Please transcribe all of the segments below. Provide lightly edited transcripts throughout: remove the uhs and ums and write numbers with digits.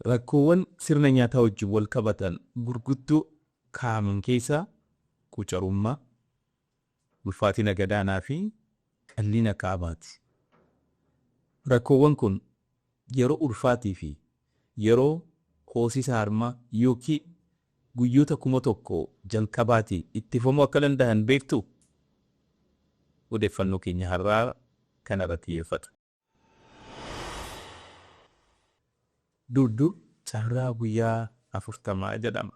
Rakkoowwan sirna nyaataa wajjin wal qabatan gurguddoo kaa'aman keessaa qucarummaa, ulfaatina gadaanaa fi qallina qaamaati. Rakkoowwan kun yeroo ulfaatii fi yeroo hoosisa harmaa yookiin guyyoota 1000 jalqabaatii ittifamuu akka danda'an beektuu? Odeeffannoo keenya har'aa kana irratti xiyyeeffata. Dur dur carraa guyyaa afurtamaa jedhama.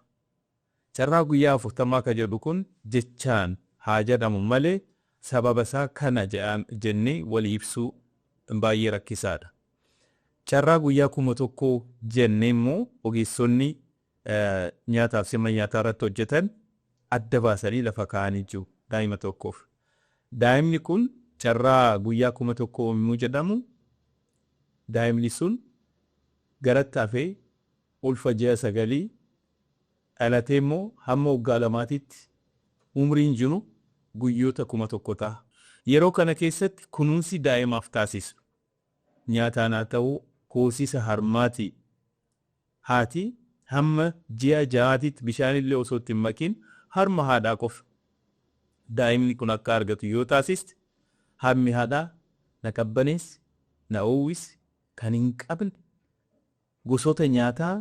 Carraa guyyaa afurtamaa ka jedhu kun jechaan haa jedhamu malee sababa isaa kana jennee walii ibsuu baay'ee rakkisaadha. Carraa guyyaa 1000 jennee immoo ogeessonni nyaataaf sirna nyaataa irratti hojjetan adda baasanii lafa kaa'anii jiru daa'ima tokkoof. Daa'imni kun carraa guyyaa 1000 yommuu jedhamu daa'imni sun garatti hafee ulfa ji'a sagalii dhalatee immoo hamma waggaa lamaatitti umriin jiru guyyoota 1000 ta'a. Yeroo kana keessatti kunuunsi daa'imaaf taasisu nyaataan haa ta'u hoosisa harmaatii haati hamma ji'a jahaatitti bishaanillee osoo itti hin makin harma haadhaa qofa daa'imni kun akka argatu yoo taasiste, harmi haadhaa na qabbaneessi, na oowwisi kan hin qabne gosoota nyaataa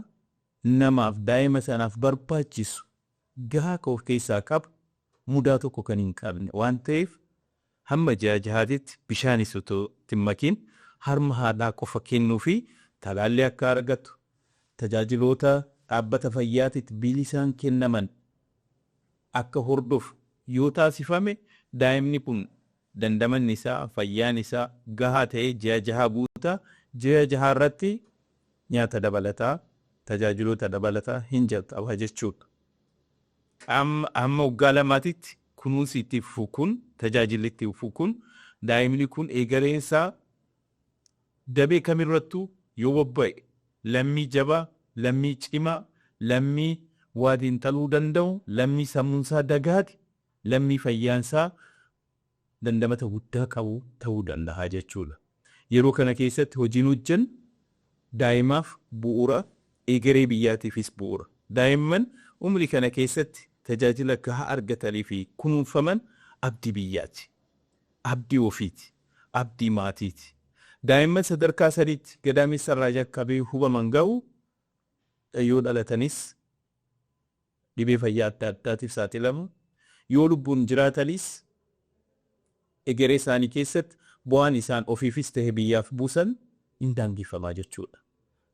namaaf daa'ima sanaaf barbaachisu gahaa ka of keessaa qabu mudaa tokko kan hin qabne waan ta'eef hamma ji'a jahaatitti bishaanis otoo itti hin makin harma haadhaa qofa kennuu fi talaallii akka argatu tajaajiloota dhaabbata fayyaatitti bilisaan kennaman akka hordofu yoo taasifame, daa'imni kun dandamanni isaa, fayyaan isaa gahaa ta'ee ji'a jahaa guuta. Ji'a jahaa irratti nyaata dabalataa, tajaajiloota dabalataa hin jalqaba jechuudha. Hamma waggaa lamaatitti kunuunsi itti fufu kun, tajaajilli itti fufu kun, daa'imni kun eegaleen isaa damee kamirrattuu yoo bobba'e lammii jabaa, lammii cimaa, lammii waa xiinxaluu danda'u, lammii sammuunsaa dagaage, lammii fayyaansaa dandamata guddaa qabu ta'uu danda'a jechuudha. Yeroo kana keessatti hojiin hojjennu daa'imaaf bu'uura, egeree biyyaatiifis bu'uura. Daa'imman umrii kana keessatti tajaajila gahaa argatanii fi kunuunfaman abdii biyyaati. Abdii ofiiti. Abdii maatiiti. Daa'imman sadarkaa sadiitti gadaamessa irraa jalqabee hubaman ga'u yoo dhalatanis dhibee fayyaa adda addaatiif saaxilamu. Yoo lubbuun jiraatanis egeree isaanii keessatti bu'aan isaan ofiifis ta'e biyyaaf buusan hin daangeffamaa jechuudha.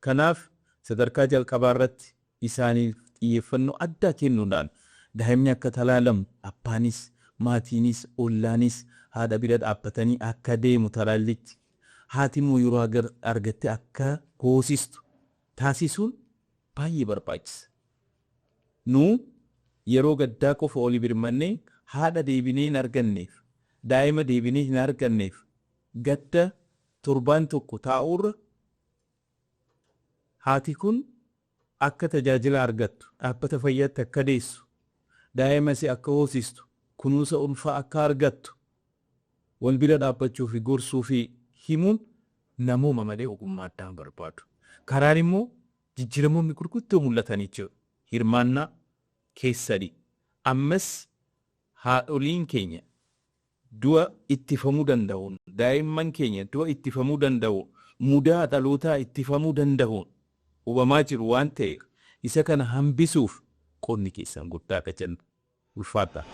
Kanaaf sadarkaa jalqabaa irratti isaaniif xiyyeeffannoo addaa kennuudhaan daa'imni akka talaalamu abbaanis, maatiinis, ollaanis haadha bira dhaabbatanii akka deemu talaallitti, haati immoo yeroo argatte akka hoosistu taasisuun baay'ee barbaachisa. Nu yeroo gaddaa qofa oli birmannee haadha deebinee hin arganneef, daa'ima deebinee hin arganneef gadda torbaan tokko taa'uurra haati kun akka tajaajila argattu, dhaabbata fayyaatti akka deessu, daa'ima isee akka hoosistu, kunuunsa ulfaa akka argattu wal bira dhaabbachuu fi gorsuu fi himuun namooma malee ogummaa addaa hin barbaadu. Karaan immoo jijjiiramoonni gurguddoo mul'atanii jiru. Hirmaannaa keessanii. Ammas haadholiin keenya du'a ittifamuu danda'uun, daa'imman keenya du'a ittifamuu danda'uun, mudaa dhalootaa ittifamuu danda'uun hubamaa jiru waan ta'eef isa kana hambisuuf qoodni keessan guddaadha jenna. Ulfaadhaa.